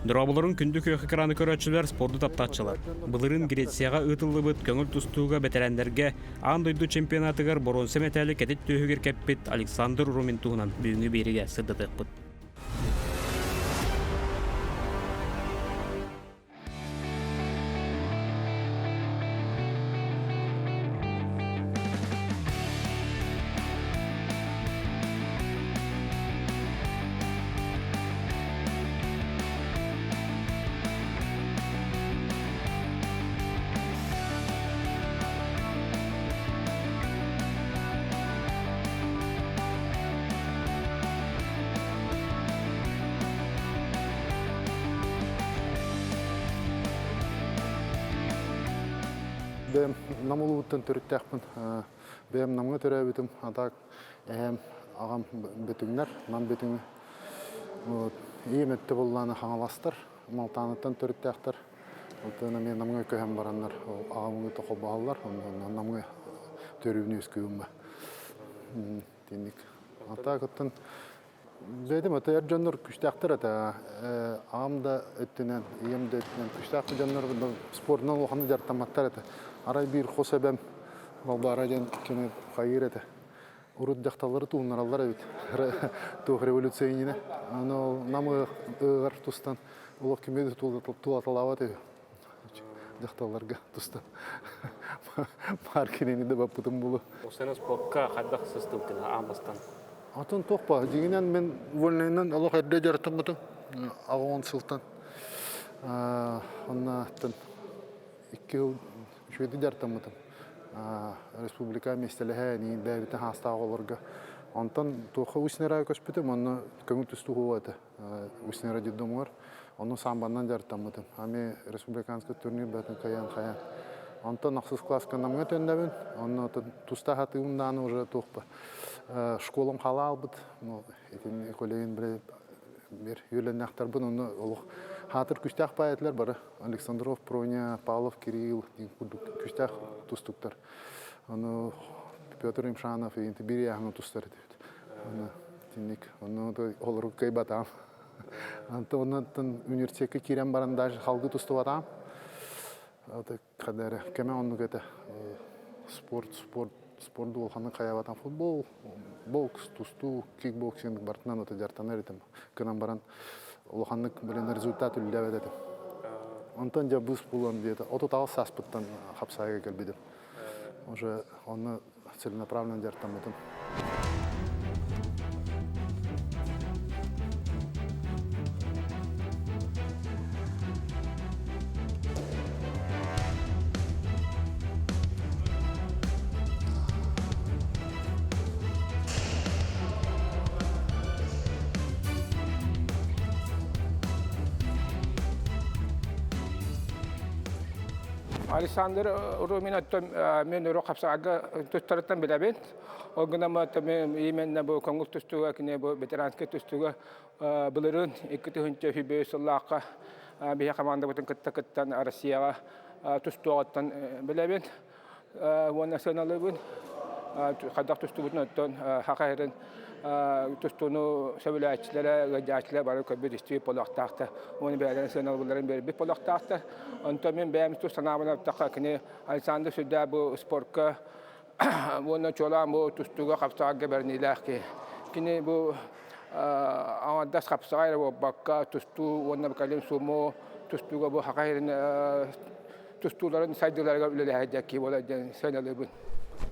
Дорооболорун күндү күөх экраны көрөөччүлэр, спорду таптааччылар. Былырыын Грецияҕа ыытыллыбыт көҥүл тустууга бэтэрээннэргэ аан дойду чемпионатыгар боруонса мэтээли кэтит түөһүгэр кэппит Александр Румин туһунан бүгүҥҥү биэриигэ сырдатыахпыт. Бэйэм Нам улууһуттан төрүттээхпин. Бэйэм Намҥа төрөөбүтүм. А так эһэм, аҕам Бөтүҥнэр, Нам Бөтүҥэ. Вот. Ийэм өттө буоллаҕына Хаҥаластар, Малтааныттан төрүттээхтэр. Оттон эмиэ Намҥа көһөн бараннар, аҕам ыыта холбоһоллор, онно Намҥа төрүүнү үөскүүбүн ба. Итинник. А так оттон бэйэтим ата эр дьоннор күүстээхтэр этэ. Аҕам да өттүнэн, ийэм да өттүнэн күүстээх дьоннор спордунан улаханнык дьарыктамматтар этэ. Арай биир хос эбэм Балбаара диэн кини хайыыр этэ. Урут дьахталлары тууннараллар эбит. Туох революция иннинэ. Аны ол Нам ыһыаҕар тустан олох кими да тулаталаабат үһү. Дьахталларга тустан. Маар кинини да баппытым булу. Сен спортка хайдах сыстыбыккын аан бастан? Атын туох ба, дьиҥинэн мин вольнайынан олох эрдэ дьарыктаммытым. 60 сылтан. Онно 2 жыл үчүгэйдик дьарыктаммытым. Республика миэстэлэһэ эниин бэйэбитин хаастаах оҕолорго. Онтон туохха Усть-Нерага көспүтүм, онно көҥүл тустуу хуба этэ. Усть-Нера детдомугар. Онно самбаннан дьарыктаммытым. Ами республиканский турнир бөтүн кыайан хайан. Онтон ахсыс класска Намҥа төннөбүн. Онно тустаах атыыбын даҕаны уже туохпа. Школам хаала албыт. Итин коллегин били бир үөлэннэхтэрбин онно олох хаатыр күстээх паайатылар бары. Александров Проня, Павлов Кирилл диэн курдук күстээх тустуктар. Ону Петр Имшанов инти биир яһаҥа тустар этибит. Аны тинник ону олору кыайбатаам. Анты оннуттан университекка киирэн баран даже халгы тустубатаам. Кадары кеме оннук этэ. Спорт, спорт, спорт улаханнык хайабатан футбол, бокс, тустуу, кикбоксинг бартынан ото дьартанар этим. Кынан баран улаханнык блин результат үллэбэт этим. Онтон дьэ быыс булан диэтэ 38 сааспыттан хапсаайга кэлбитим. Уже онно целенаправленно дьарыктаммытым. Александр Румин оттон мен өрө хапсаҕайга тустарыттан билэбин. Ол гынан мен именно бу көҥүл тустууга кини бу ветеранскай тустууга былырыын 2003 сыллаахха биһи командабытын кытта кыттан Россияҕа тустууҕуттан билэбин. Уонна сыаналыыбын. Хайдах тустубутун оттон Саха сирин тустууну сөбүлээччилэрэ, ыалдьааччылара бары көрбүт истибит буолуохтаахтар. Уонна бэйэлэрин сыаналыыларын биэрбит буолуохтаахтар. Онтон мин бэйэм тус санаабын аттахха кини Александр сүрдээх бу спорка уонна чуолаан бу тустууга хапсаҕайга бэриниилээх киһи. Кини бу аҥардас хапсаҕай эрэ буолбакка тустуу уонна кэлин сумо тустууга бу Саха сирин тустууларын сайдыыларыгар үлэлэһэр киһи буолар диэн сыаналыыбын.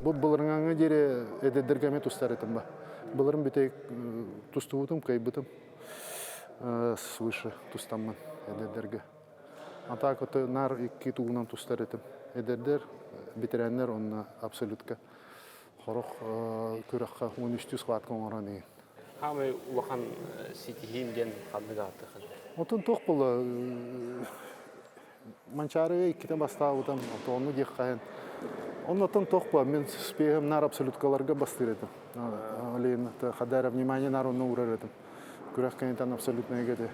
Бу былырыҥҥа диэри эдэрдэргэ эмиэ тустар этим ба. Былырын бүтэйик тустубутум, кыайбытым. Свыше тустаммын эдэрдэргэ. А так вот наар икки тугунан тустар этим. Эдэрдэр, ветераннар онно абсолютка хорох күрэххэ 13 схватка оҥорон иһин. Хаамай улахан ситиһиим диэн ханнык ааттыхын? Отон туох буолла Манчаарыга иккитэ бастаабытым, онну диэххэйин. Оннотон туох буо, мин успехым наар абсолюткаларга бастыыр этим. Олейн хадара внимание наар онно уурар этим. Күрэх кэнниттэн абсолютнайга этэ.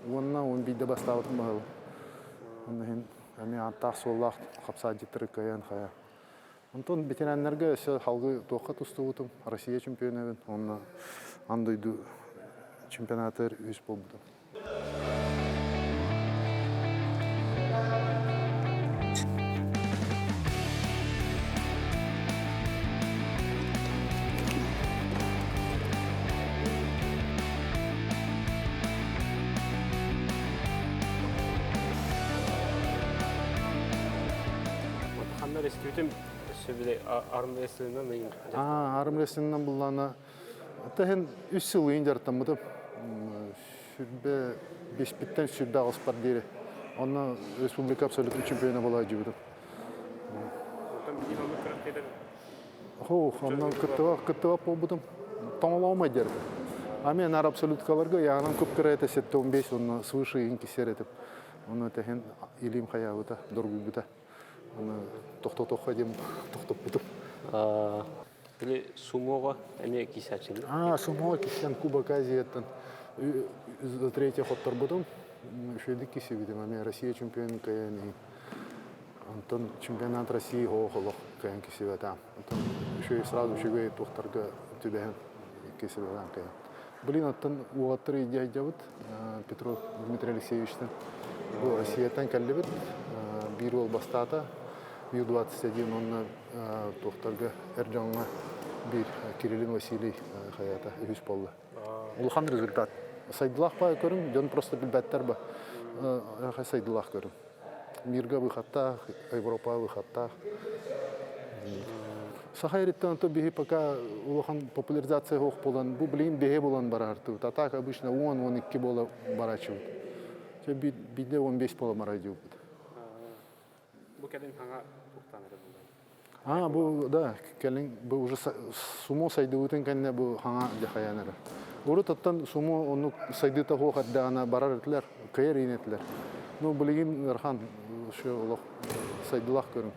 Уонна он биирдэ бастаабытым баһылы. Онно иһин эмиэ ааттаах-суоллаах хапсаадьыттары кыайан хайа. Онтон ветераннарга өссө халгы туохха тустубутум, Россия чемпионабын, уонна аан дойду чемпионатыгар үс буолбутум. Ханна рестүтүм өссө били армрестлиннан ыйын. Аа, армрестлиннан буллаана Тэһин үс сыл ыйын дьарыктаммытым. 25-питтэн 28-пар диэри. Онно республика абсолютный чемпиона буола сылдьыбытым. Ох, онно кыттыга буолбутум. Тоҥолоомай дьарык. А мен ар абсолюткаларга яғынан көп кыра это 7-15, онно свыше иин кисер этим. Онно тэһин илиим хаябыта, доргуйбута. Оны тохтотохха диэн тохтоппутум. Били сумоҕа эмиэ кисаччыны. А, сумоҕа киссен Кубок Азияттан за третье хотторбутум. Үчүгэйдик кисибитим. Эмиэ Россия чемпионун кыайан иһин. Онтон чемпионат России хоох кыайан кисибэтам. Онтон үчүгэй сразу үчүгэй туохтарга түбэһэн кисибэтам кыайан. Блин, оттон уолаттар идея Петров Дмитрий Алексеевичтан. Бу Россияттан кэллибит. Биир уол бастаата. Ю-21 уонна туохтарга эр дьоҥҥо биир Кириллин Василий хайата үһүс буолла. Улахан результат. Сайдылаах баа көрүҥ, дьон просто билбэттэр ба. Сайдылаах көрүҥ. Мирга выходтаах, Европаҕа выходтаах. Саха эриттэн то биһи пока улахан популяризация суох буолан, бу билигин биһи буолан бараартыбыт. А так обычно 10-12 буола барааччыбыт. Биирдэ 15 буола барааччыбыт. Бу кэлин хаҥа туохтаан эрэ буолла? А, бу, да, кэлин бу уже сумо сайдыбытын кэннэ бу хаҥа дьахайан эрэ. Урут оттон сумо оннук сайдыыта суох эрдэҕинэ барар этилэр, кыайар иин этилэр. Ну, билигин ыарахан еще олох сайдылаах көрүҥ.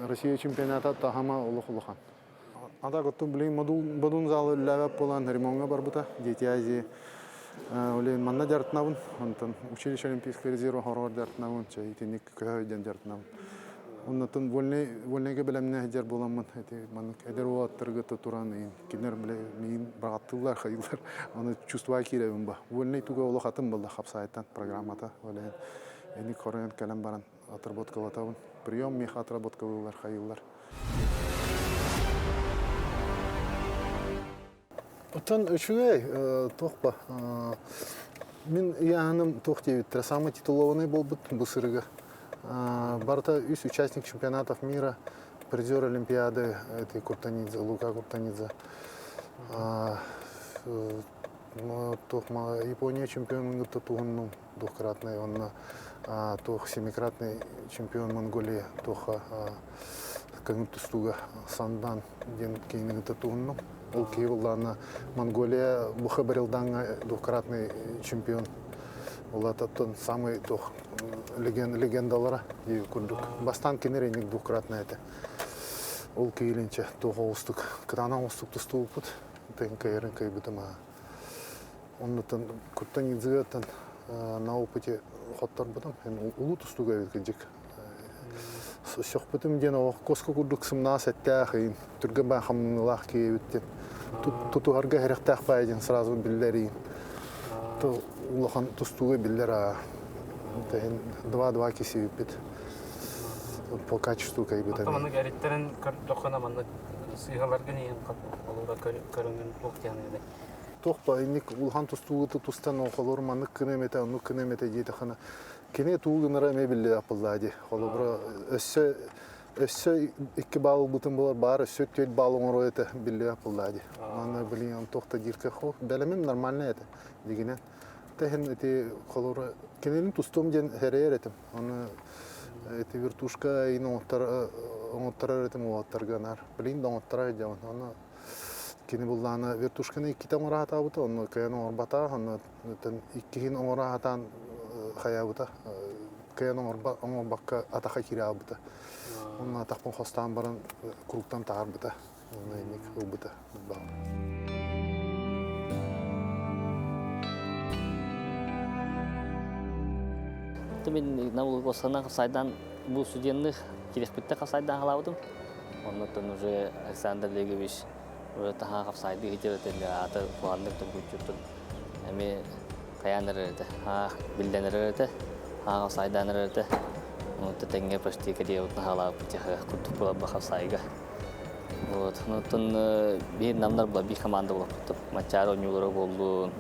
Россия чемпионата таһыма олох улахан. А так оттон билигин модун залы үллээбэт буолан ремоҥҥа барбыта, Дети Азии. Олен манна дьарытынабын, онтон училище Олимпийского резерва хороҕор дьарытынабын, чэ итинник көһө диэн дьарытынабын. Оннотон вольный вольныйга бэлэмнээх дьар буоламмын эти маннык эдэр уолаттарга туран кинилэр бile миин баҕаттыыллар хайыылар аны чувствуя киирэбин ба. Вольный туга олох атын буолла хапсаайтан программата олен эник хоройон кэлэн баран отработкалатабын. Прием меха отработкалыылар хайыылар. Оттон үчүгэй туох ба мин ыйааһыным туох диэбиттэрэ самый титулованный буолбут бу сырыга. Барыта үс участник чемпионатов мира, призер Олимпиады этой Куртанидзе, Лука Куртанидзе. Туох Япония чемпионун кытта туһуннум двухкратный, онно туох семикратный чемпион Монголии туоха көҥүл тустууга Сандан диэн киһини кытта туһуннум. Ол киһи буллаана Монголия Буха Барилдаҥҥа двухкратный чемпион. Ол самый туох легендалара дии курдук. Бастаан кинер инник двухкратный этэ. Ол киилинче туох оҕустук, кытаанах оҕустук тустубуппут. Тын кыйырын кыйбытым аа. Оннуттан Куртанидзыгаттан на опыте хотторбутум. Улуу тустууга эбит кырдьык. Сөхпүтүм диэн олох коска курдук сымнаас эттээх ыйын, түргэн баан хамныылаах киһи эбит диэн. Тутуһарга эрэхтээх баай диэн сразу биллэр ыйын. Улахан тустууга биллэр аа. Два-два кисибиппит. По качеству кайбыта. Маннык эриттэрин көрдөххүнэ маннык сыыһаларгын иһин олура көрүҥүн туох диэн Туох ба инник улахан тустуугута тустан холобур маннык гына эмэтэ оннук гына эмэтэ диэтэххинэ кини туу гынара эмиэ биллибэт буоллаа дии. Холобура өссө өссө икки баал ылбытым буолар баар өссө түөрт баал оҥоруо этэ биллибэт буоллаа дии. Манна билигин туох да дииргэ хо бэлэмим нормальный этэ дигинэн. Тэһин ити холобура кинини тустуом диэн эрэйэр этим. Аны ити вертушка ин оҥоттарар этим уолаттарга анаар. Билигин да оҥоттарар дьон. Аны кини буллаана вертушканы иккитэ оҥораатаабыта, онно кыайан оҥорбатах, онно иккиһин оҥораатаан хайаабыта, кыайан оҥорбакка атаха киирэ аалбыта. Онно атахпын хостаан баран кругтан таһаарбыта, онно инник ылбыта. Мин на сайдан бу студенных кириэхпиттэ сайдан халаабытым. Оннуттан уже Александр Олегович уже таһаа хапсайды хитирэтэллэ аата куһаннык тургуччуттун эми хайаан эрэрэтэ аа биллэн эрэрэтэ аа хапсайдаан эрэрэтэ онуттан тэҥҥэ почти кэриэбит наһаалаабыт курдук буолар хапсайга. Вот онуттан биир намнар була биир команда буолбуттум Манчаары оонньуулара буоллун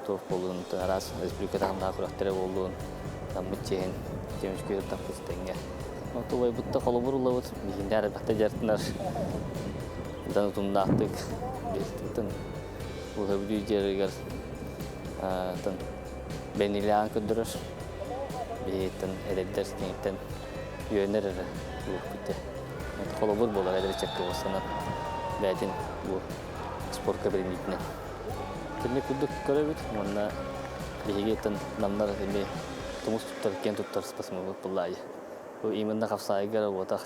туох буоллун араас республика таһымнаах күрэхтэрэ буоллун наммыт чиэһин темүскү таппыт тэҥҥэ. Отубайбытта холобур ылабыт, биһиндээр элбэхтэ дьартынар дан утумнаахтык биһиттэн бу хөбүлүү дьиэригэр тан бэнилээн көрдөрөр биһиттэн эдэрдэр киниттэн үөнэр эрэ буолбут холобур буолар эдэр ыччакка уостанан бэйэтин бу спортка бэриниитинэн Кини курдук көрөбүт уонна биһиги намнар эми тумус туттар киэн туттар спортсменмыт буллаайы. Бу именно хапсаайга эрэ буотах.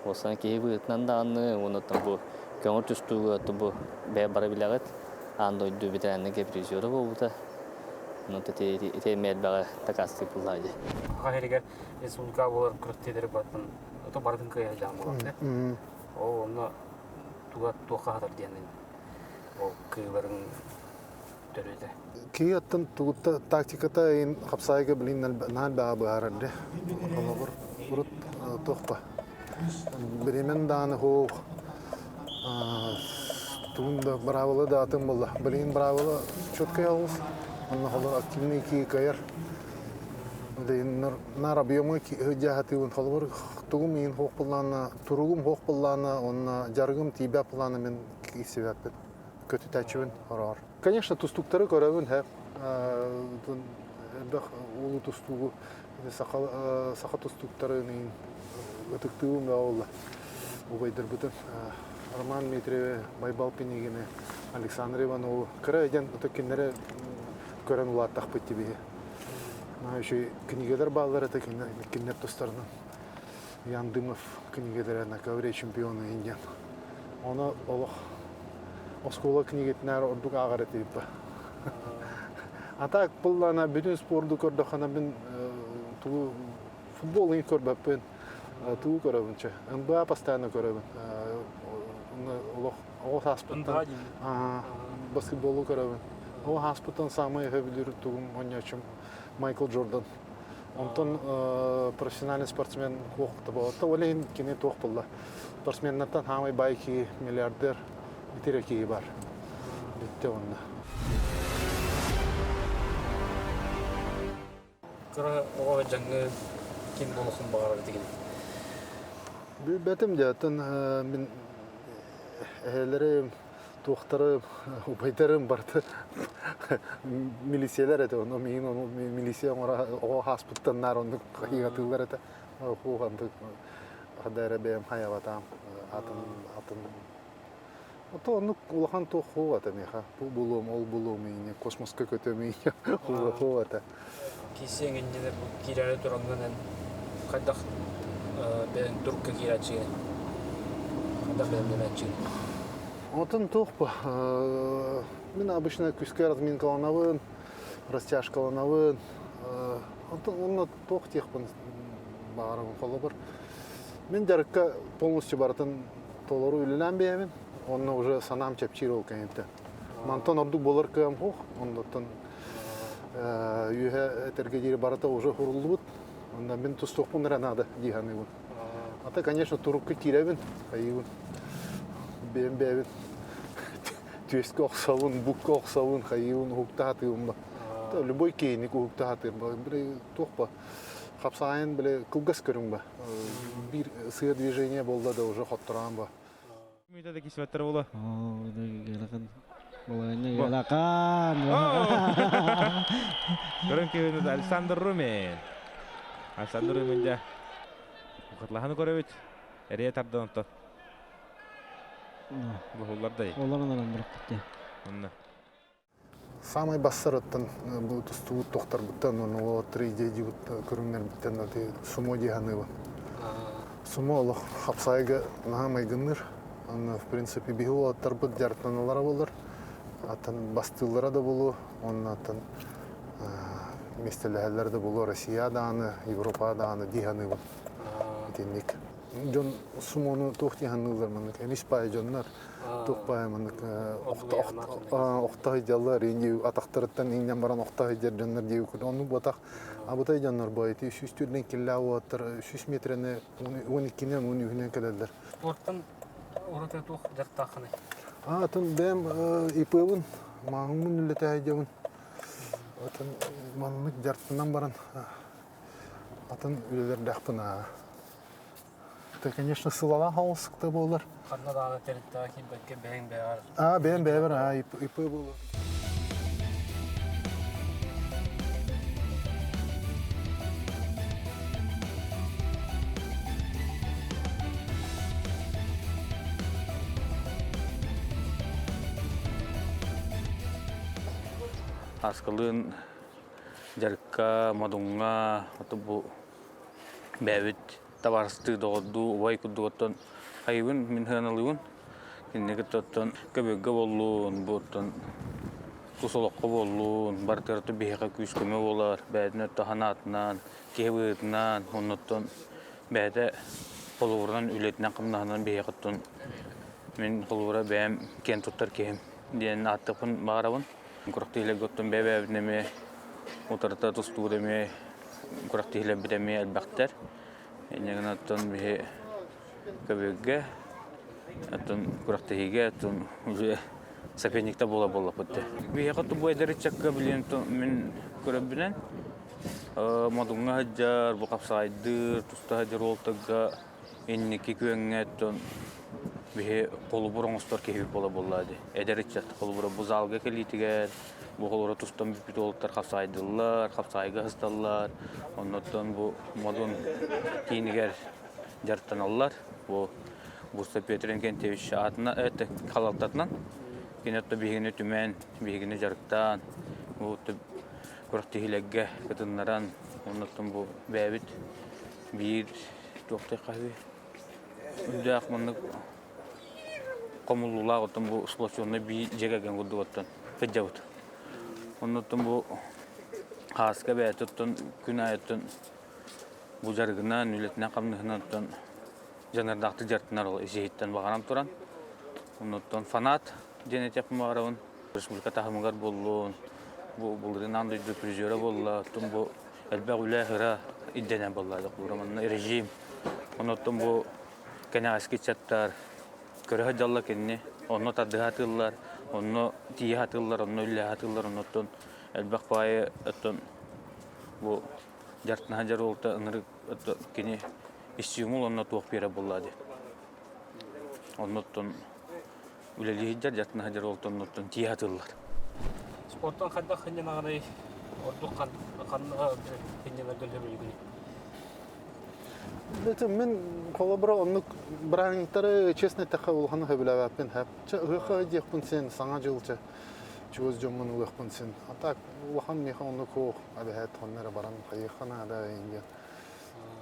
Уоссана киһи быһыытынан даҕаны уонна бу көҥүл түстүүгэ бу бэйэ бары билэҕит аан дойду ветераннарга призера буолбута. Онон ити эмиэ элбэҕи дакаастыыр буллаайы. Саха сиригэр республика буолар күрэхтэһиилэри барытын ото барытын кыайа сылдьан буолар. Ол онно туга туохха хатар диэн ол кыыларын төрүтэ. Киһи оттон тугутта тактиката ин хапсаайга билин наһаа баҕа быһаарар де. Холобур, урут туохпа. Биримен дааны хоох тугун да быраабыла да атын буолла. Билин быраабыла четкай алыс. Онно холор активный кии кыайар. Нар объемы дьаһатыыбын холобур тугум иин хоох буллаана, туругум хоох буллаана, онно жарыгым тиийбэт буллаана мен киирсибэппин, көтүтээччибин ороор. Конечно, тустууктары көрөбүн, һэ. Элбэх улуу тустуугу саха саха тустууктарын ытыктыыбын бөҕө буолла. Убайдарбытын Роман Дмитриевы, Байбал Пинигини, Александр Иванову кыра өйдөн ытык кинилэри көрөн улааттахпыт дии Еще кинигэлэр бааллар этэ кинилэр тустарынан. Ян Дымов кинигэлэрэ на ковре чемпионы диэн. Ону олох оскуола книгэтинээр ордук ааҕар этибит. А так буллана бүтүн спорду көрдөххүнэ мин тугу футбол иҥ көрбөппүн, тугу көрөбүн чэ. НБА постоянно көрөбүн. Олох оҕо сааспыттан баскетболу көрөбүн. Оҕо сааспыттан самый сөбүлүүр тугум оонньооччум Майкл Джордан. Онтон профессиональный спортсмен туох да буолла. Ол иһин кини туох буолла? Спортсменнартан хаамай баай киһи, миллиардер итирэ киһи бар. Бүттэ онно. Кыра оҕо дьаҥы ким буолуохун баҕарар этигин? Билбэтим дьэ, оттон мин эһэлэрим туохтары убайдарым барыта милициялар этэ ону миигин ону милиция оҥоро оҕо хааспыттан наар оннук хайыатыыллар этэ хуухантык хада эрэ бэйэм хайабатаам атын атын ото оннук улахан туох хуох этэ миэхэ бу булуом ол булуом иинэ космоска көтөм иинэ хуох этэ Киисиэҥ иннинэ бу киирээри тураҥҥын эн хайдах бэйэҥ турукка киирээччигин? Хайдах бэлэмнэнээччигин? Отон туох бу мин обычно күскэ разминкаланабын, растяжкаланабын. Онтон онно туох диэхпин баҕарабын холобур. Мин дьарыкка полностью барытын толору үлэлээн бэйэбин. Онно уже санаам чэпчиир ол кэнниттэн. Мантан ордук буолар кыам суох. Оннуттан үөһэ этэргэ диэри барыта уже хуруллубут. Онно мин тустуохпун эрэ наада дии саныыбын. Ата, конечно, турукка киирэбин, хайыыбын. Бэйэм бэйэбин түөскэ охсобун, букка охсобун, хайыыбын, уһукта сатыыбын ба. Любой киһини уһукта сатыыр ба. Били туох ба хапсаайын били кылгас көрүҥ ба. Биир сыа движение буолла да уже хоттораан ба. Мүтэ да кисметтер була. Балахан. Көрөн киһини Александр Румин. Александр Румин дьэ. Ухатлаһаны көрөбүт. Эрия тардан оттон. Буһуллар да. Олорон олорон бырахпыт. Онно. Саамай бассарыттан бу тустубут тохторбуттан уонна уолаттар идея көрүҥнэрбиттэн ати сумо дии саныыбын. Сумо олох хапсаайга наһаа майгынныыр. Онно в принципе биһи уолаттарбыт дьарыктаналлара буолар. Атын бастыыллара да буолуо, уонна атын миэстэлэһэллэрэ да буолуо Россия даҕаны, Европа даҕаны дии саныыбын. Итинник. Дьон сумону туох дии саныыллар маннык эмис баай дьоннор туох баай маннык охто сылдьаллар инди атахтарыттан иҥнэн баран охто сылдьар дьоннор диэбит оннук буотах абытай дьоннор бу ити 104 киллээх уолаттар 100 метрэни 12-нэн 13-үнэн кэлэллэр. Спорттан ураты туох дьарыктааххыный? Атын бэйэм ИП-бын мааҥмын үлэтэ сылдьабын. Атын маннык дьарыктанан баран атын үлэлэрдээхпин аа. Это, конечно, сылалаах оҕусукта буолар. Ханна даҕаны тэрилтэҕэ киирбэккэ бэйэҥ бэйэҕэр А, бэйэм бэйэбэр, а, ИП буолар. Аскалыын дьарыкка, модуҥҥа, бу бэйэбит табаарыстыы доҕордуу убай курдук оттон хайыбын мин сыаналыыбын. Кинини кытта оттон көбүргэ буоллун, бу оттон тус олоххо буоллун, барытыгар биһиэхэ күүс-көмө буолар, бэйэтин өттө санаатынан, киһи быһыытынан, оннуттан бэйэтэ холобурунан үлэтинэн-хамнаһынан биһиэхэ оттон мин холобура бэйэм киэн туттар киһим диэн ааттыахпын баҕарабын. Күрэхтэһиилэргэ оттон бэйэ-бэйэбитин эмиэ утарыта тустуур эмиэ күрэхтэһиилэрбит эмиэ элбэхтэр. Инньэ гынан оттон биһи көбүөргэ, оттон күрэхтэһиигэ оттон уже соперниктар буола буоллахпыт дии. Биһиэхэ бу эдэр ыччакка билигин мин көрөрбүнэн Модуҥҥа сылдьар, бу хапсаҕайдыыр, туста сылдьар уолтарга инники күөҥҥэ оттон биһи холобур оҥостор киһибит буола буоллаа дии. Эдэр ыччат холобура бу залга кэлиитигэр бу холобура тустан бүппүт уолаттар хапсаайдыыллар, хапсаайга сысталлар. Оннуттан бу Модун киинигэр дьарыктаналлар. Бу Бурса Петр Инкентьевич аатына халалтатынан кини отто биһигини түмэн, биһигини дьарыктаан, бу күрэхтэһиилэргэ кытыннаран, оннуттан бу бэйэбит биир туохтай хаһыы үрдээх маннык хомуллуулаах оттон бу сплоченный бии дьиэ кэргэн курдук оттон сылдьабыт. Оннуттан бу хааска бэйэтэ оттон күн аайы оттон бу дьарыгынан, үлэтинэн-хамнаһынан оттон дьаныардаахтык дьарыктанар ол ис-иһиттэн баҕаран туран. Оннуттан фанат диэн этиэхпин баҕарабын. Республика таһымыгар буоллун, бу былырыын аан дойду призера буолла, оттон бу элбэх үлэ ыра ирдэнэн буолла манна режим. Оннуттан бу кэнэҕэски ыччаттар көрө сылдьаллар кинини, онно тардыһа сатыыллар, онно тиийэ сатыыллар, онно үлэлэһэ сатыыллар, оннуттан элбэх баайы оттон бу дьарыктанаһа дьаруолта ынырык кини стимул онно туох биэрэ буолла дии. Оннуттан үлэлии сылдьар, дьарыктана сылдьар уолтан тиийэ сатыыллар. Спортан хайдах сынньанаҕыный? Ордук ханна сынньанарга сөбүлүүгүнүй? Это мин холобура оннук бырааһынньыктары честно эттэххэ улаханы сөбүлээбэппин хэп. Чэ ыһыахха диэхпин син саҥа дьыл чэ чугас дьоммун ылыахпын син. А так улахан миэхэ оннук суох эбэһээт ханна эрэ баран хайыахха наада диэн.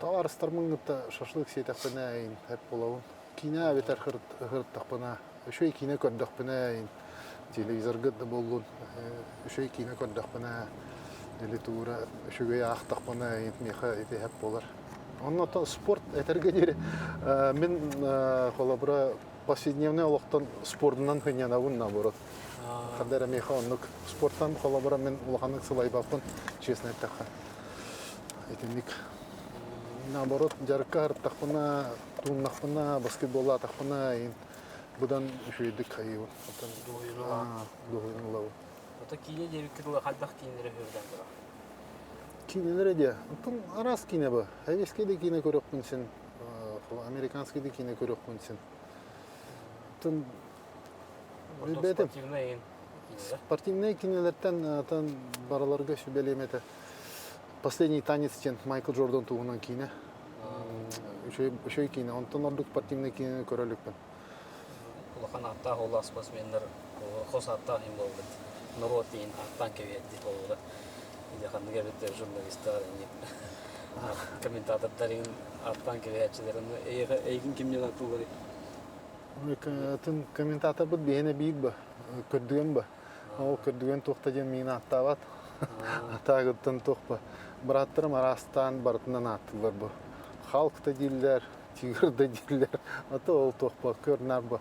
Табаарыстарбын кытта шашлык сиэтэхпинэ эйин хэп буолабын. Киинэ эбэтэр ыһырыттахпына, үчүгэй киинэ көрдөхпүнэ эйин телевизорга да буоллун үчүгэй киинэ көрдөхпүнэ или туура үчүгэй аахтахпына эйин миэхэ ити хэп буолар. Онно спорт этэргэ диэри мин холобура повседневный олохтон спордунан сынньанабын наоборот. Ханна эрэ миэхэ оннук спорттан холобура мин улаханнык сылайбаппын, честно эттэххэ. Итинник наоборот дьарыкка сырыттахпына, тууннахпына, баскетболлаатахпына иһин быдан үчүгэйдик хайыыбын. Оттон дуоһуйан ылабын. Ото киинэ диэбиккэ дылы хайдах киинэлэри сөбүлээн көрөҕүн? Киинэлэрэ диэ. Оттон араас киинэ бу. Советский да киинэ көрүөхпүн син, американский да киинэ көрүөхпүн син. Оттон билбэтим. Спортивнай Спортивнай кинилэртэн атын барыларга сүбэлиэм этэ. Последний танец диэн Майкл Джордан туһунан киинэ. Үчүгэй киинэ. Онтон ордук спортивнай киинэни көрө иликпин. Улахан ааттаах уоллаах спортсменнар хос ааттаах иһин буолбут. Норуот иһин ааттаан кэбиһэрдии буолла. Или ханнык эбит журналистар, комментатордар иһин ааттаан кэбиһээччилэр. Эйигин кимнен ааттыылларый? Атын комментаторбыт биһиэнэ биир ба, көрдүгэн ба. Ол көрдүгэн туохта диэн миин ааттаабат. Атаагыттан туох ба. Бырааттарым араастаан барытынан ааттыыллар бу. Халк да дииллэр, тигр да дииллэр. Ата ол туох ба, көр-нар ба.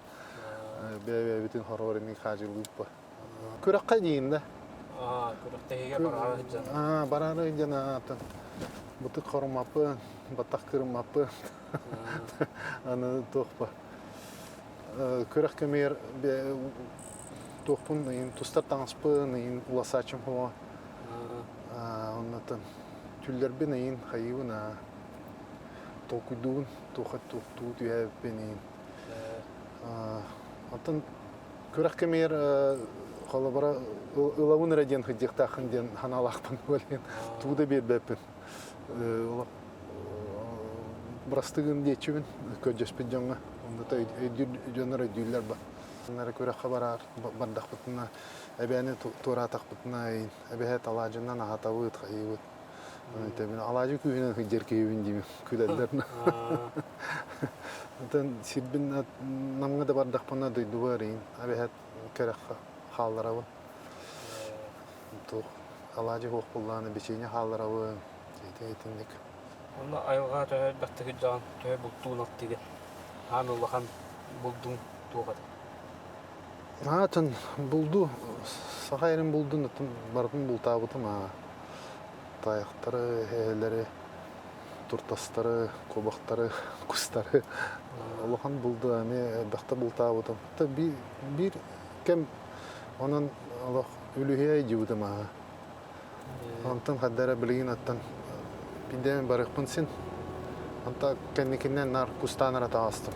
Бэйэ-бэйэбитин хороҕор эмиэ хаадьылыып ба. Күрэххэ диин да. Күрэхтэһиигэ бараары сылдьан. Бараары сылдьан атын. Бытык хорумаппын, баттах кырыммаппын. Аны туох ба. Күрэх кэмигэр туохпун ыйын тустар таҥаспын ыйын уласааччым хомо. Оннотон түллэрбин ыйын хайыыбын аа. Толкуйдуубун туохха туохтуу түһээбиппин иһин. Оттон күрэх кэмигэр холобура ылабын эрэ диэн сылдьыахтааххын диэн санаалаахпын буолан тугу да биэрбэппин. Олох бырастыгын диэччибин көрдөспүт дьоҥҥо. Онно өйдүүр дьоннор өйдүүллэр ба. Нары күрэххэ бараар бардахпытына эбээни туораатахпытына эбэһээт алаадьынан аһатабыт, хайыыбыт. Мин алаадьы күүһүнэн сылдьар киһибин диибин күлэллэр. Оттон сирбин Намҥа да бардахпына дойдубар иин эбэһээт кэрэххэ хаалларабын. Туох алаадьы суох буоллаҕына бичиэнньэ хаалларабын. Ити итинник. Онно айылҕа төһө элбэхтик сылдьаҕын, төһө бултуун алтыгын? Аан улахан булдуҥ туох этэй? Атын булду, саха эрин булдун атын барытын бултаабытым аа. Тайахтары, эһэлэри, туртастары, куобахтары, кустары улахан булду эмиэ элбэхтэ бултаабытым. Биир кэм онон олох үлүһүйэ дьыбытым аа. Онтон хадда эрэ билигин оттон биирдэ барыахпын син. Онто кэнникинэн наар кустаан эрэ таҕыстым.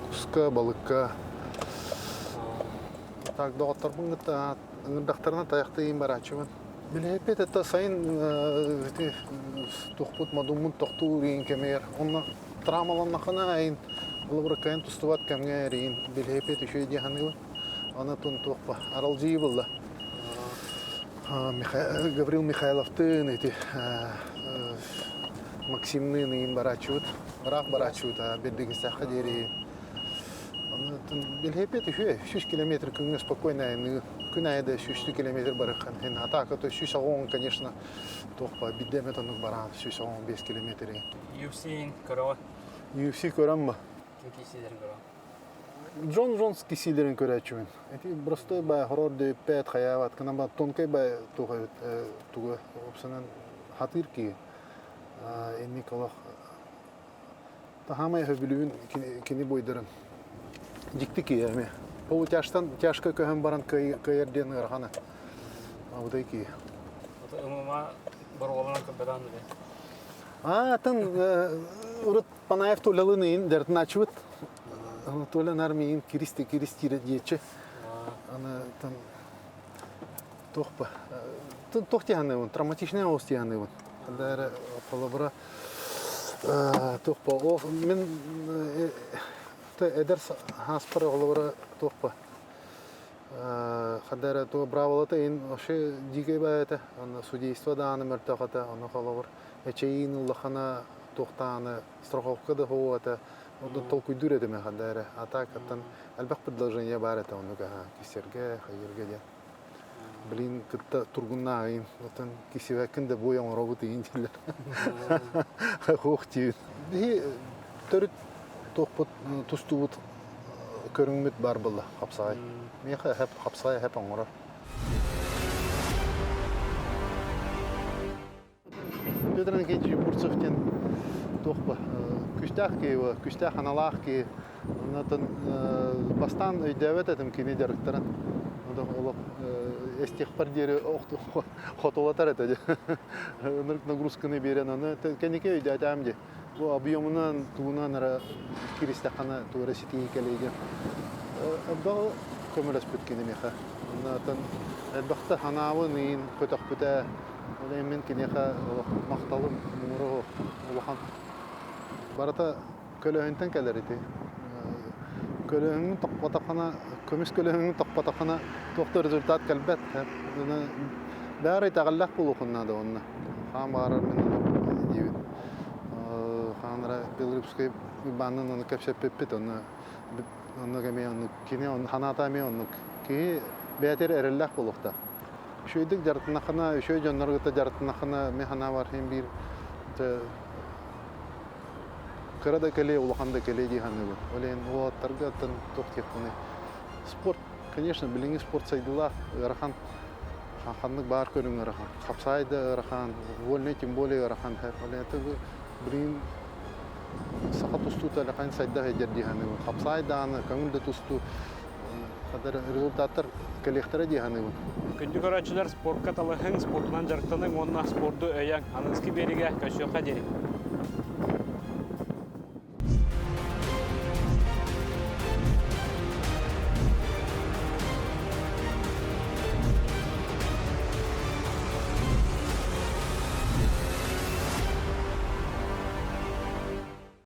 Куска, балыкка. Так доҕотторбун кытта ыҥырдахтарына тайахтыйын барааччыбын. Билиһиппит это сайын ити тухпут модуммун тохтуур иин кэмигэр онно травмаланнахына айын ылыбырыккайын тустубат кэмҥэ эриин билиһиппит үчүгэй дии саныыбын. Аны тун туохпа аралдьыйыы булла. Гаврил Михайловтыын ити Максимныын ыйын барааччыбыт, ыраах барааччыбыт Бердигистэххэ диэри. Билһэппит үһү, 100 километр күҥҥэ спокойно айаныы, күн аайы да 100 километр барыххан. Атака то 190, конечно, туох бидде эмэ оннук бараан 195 километри. UFC көрөҕө? UFC көрөм ба? Ким киисилэрин көрөҕө? Джон Джонс кисиилэрин көрөөччүбүн. Ити простой бай хорор дөйүппэт хайаабат кынан ба тонкай бай туга тугу опсанан хатыыр киһи. Инник олох таһаамай хөбүлүбүн кини бойдарын. Дьикти киһи эми. Ол тяжтан тяжко көһөн баран кыайар диэн ыарахана. Абытай киһи. ММА боруобаланан көрбөтөөн дии. А, тан урут Панаев Толялын иин дьарытынааччыбыт. Толя нар миигин киристи киристиирэ диэччи. Аны тан туох ба туох диэханныыбын травматичный оҕус диэханныыбын. Анда холобура туох ба ол мин эдэр хааспар холобура туох ба ханда эрэ туох браавалата ин вообще дьиикэй баа этэ. Аны судейство даҕаны мөлтөх этэ. Ону холобур эчэйиин улахана туохтааны страховка да суох этэ. Онно толкуйдуур этим ханда эрэ. А так оттон элбэх предложение баар этэ оннук аха кисерге, хайырга диэн. Блин, кытта тургуннааҕыйын. Оттон кисибэккин да буой оҥоробут иин дииллэр. Хуох диибин. Биһи төрүт туохпут тустуубут көрүҥмүт баар буолла хапсаҕай. Миэхэ хэп хапсаҕай хэп оҥорор. Петр Иннокентьевич Бурцев диэн туох ба күстээх киһи күстээх аналаах киһи. Оннотон бастаан өйдөөбөт этим кини дьарыктарын. Олох эстиэхпэр диэри хотулатар этэ. Ынырык нагрузканы биэрэн аны кэнники өйдөөтөм дии. Бу объемунан тугунан эрэ киристэххинэ тугу эрэ ситиһии кэлиэ диэн. Элбэҕи көмөлөспүт кини миэхэ. Оннотон элбэхтэ санаабын ыйын көтөхпүтэ. Ол иһин мин киниэхэ махталым муҥура улахан. Барыта көлөһүнтэн кэлэр ити. Көлөһүҥҥүн тохпотоххуна, көмүс көлөһүҥҥүн тохпотоххуна туох да результат кэлбэт. Баары итэҕэллээх буолуоххун наада уонна. Хаан баҕарар мин ону диибин. Хаан эрэ Белорусскай Уйбаанныын ону кэпсэппиппит, онно оннук эмиэ оннук кини санаата эмиэ оннук. Киһи бэйэтигэр эрэллээх буолуохтаах. Үчүгэйдик дьарыктанаххына, үчүгэй дьоннору кытта дьарыктанаххына, мин санаабар иһин биир кыра да кэлиэ, улахан да кэлиэ дии саныыбын. Ол иһин уолаттарга оттон туох диэхпиний? Спорт, конечно, билиҥҥи спорт сайдыылаах, ыарахан, ханнык баар көрүҥ ыарахан. Хапсаай да ыарахан, вольный тем более ыарахан. Ол иһин билигин саха тустуута улахан сайда сылдьар дии саныыбын. Хапсаай даҕаны, көҥүл да тустуу результаттар кэлиэхтэрэ дии саныыбын. Күндү көрөөччүлэр, спортка талаһыҥ, спортунан дьарыктаныҥ уонна спорду өйөөҥ. Аныгыскы биэриигэ көрсүөххэ диэри.